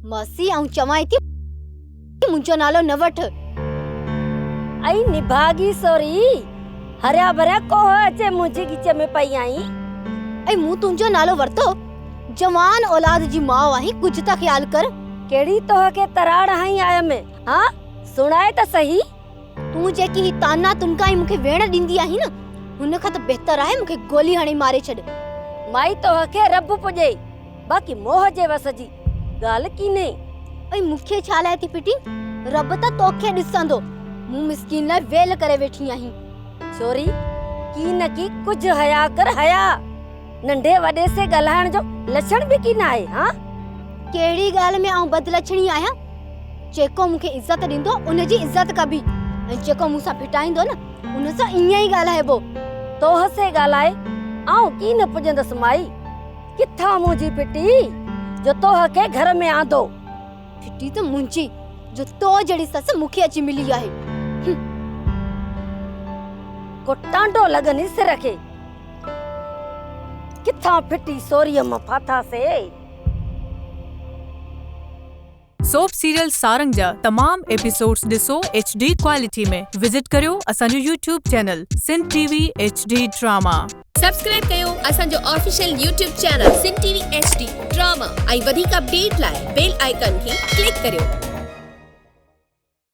ماسي آئون چوانء ٿي منهنجو نالو نه وٺ. ائي نڀاڳي سوري، هريا ڀريا ڪوهه اچي منهنجي ڳچيء ۾ پئي آهين. ائي مون تنهنجو نالو ورتو؟ جوان اولاد جي ماء آهين ڪجهه ته خيال ڪر. ڪهڙي توهه کي تراڙ هنئي آيم ها سڻاء ته سهي. تون جيڪي هي طعنا تنڪا ۽ مون کي ويڻ ڏيندي آهين نه هن کان ته بهتر آهي مون کي گولي هڻي ماري ڇڏ. مائي توهه کي رب پڄي باقي موهه جي وس جي ڳالهه ڪينهي. ائي مون کي ڇا لاء ٿي پٽين رب ته توکي ڏسندو مون مسڪين لاء ويل ڪري ويٺي آهين. ڇوري ڪي نه ڪي ڪجهه حياء ڪر حياء. ننڍي وڏي سي ڳالهائڻ جو لڇڻ به ڪين آهي هان؟ ڪهڙي ڳالهه ۾ آئون بدلڇڻي آهيان؟ جيڪو مون کي عزت ڏيندو ان جي عزت ڪبي ۽ جيڪو مون سان ڦٽائيندو نه ان سان ائين ئي ڳالهائبو. توهه سي ڳالهائي آئون ڪين پڄندس مائي، ڪٿان منهنجي ڦٽي جو توهه کي گهر ۾ آندو. ڦٽي ته منهنجي جو تو جهڙي سس مون کي اچي ملي آهي. هن. ڪو ٽانڊو لڳني سر کي. ڪٿان ڦٽي سوريء مان ڦاٿا سي. سوپ سيريل سارنگ جا تمام ايپيسوڊز ڏسو ايڇ ڊي ڪوالٽي ۾ وزٽ ڪريو اسان جو YouTube channel Sindh T V H D drama. Subscribe ڪيو اسان جو official YouTube channel Sindh T V H D drama ۽ وڌيڪ اپڊيٽ لاء بيل آئيڪان کي ڪلڪ ڪريو.